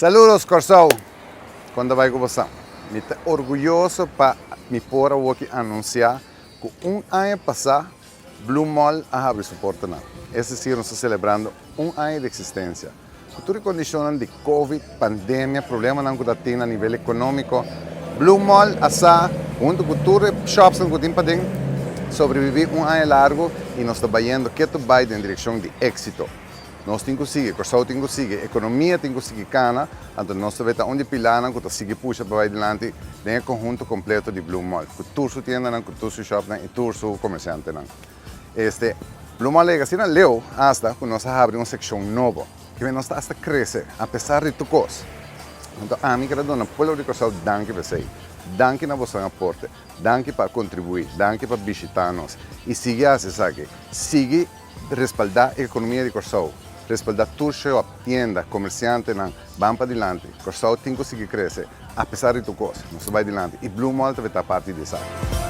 Saludos Kòrsou! Kon ta bai ku boso? Mi ta orguyoso pa mi por awoki anunsiá ku un aña pasá Blue Mall a habri su portanan. Es desir nos ta selebrando un aña di eksistensia. Ku tur e kondishonnan di Covid, pandemia, problemanan ku ta tin na nivel ekonómiko, Blue Mall a sa huntu ku tur e shopsnan ku tin paden sobreviví un aña largu i nos ta bayendo ketu bai den direkshon di éksito. Nos tin ku sigui, Kòrsou tin ku sigui, ekonomia tin ku sigui kana, anto nos ta beta un di pilanan ku ta sigui pusha pa bai dilanti den e konhunto kompleto di Blue Mall, ku tur su tiendanan, ku tur su shòpnan i tur su komersiantenan. Este Blue Mall a yega asina leu asta ku nos a habri un sekshon nobo, kibé nos ta asta krese apesar di tur kos. Anto ami keda duna pueblo di Kòrsou danki pa esei. Danki na boso aporte, danki pa a kontribuí, danki pa bishitá nos i sigui hasi esaki. Sigui. Respaldá e ekonomia di Kòrsou, respaldá tur shòp, tienda, komersiantenan, ban padilanti. Kòrsou tin ku sigui krese, apesar di tur kos, nos ta bai dilanti i Blue Mall ta ta parti di esaki.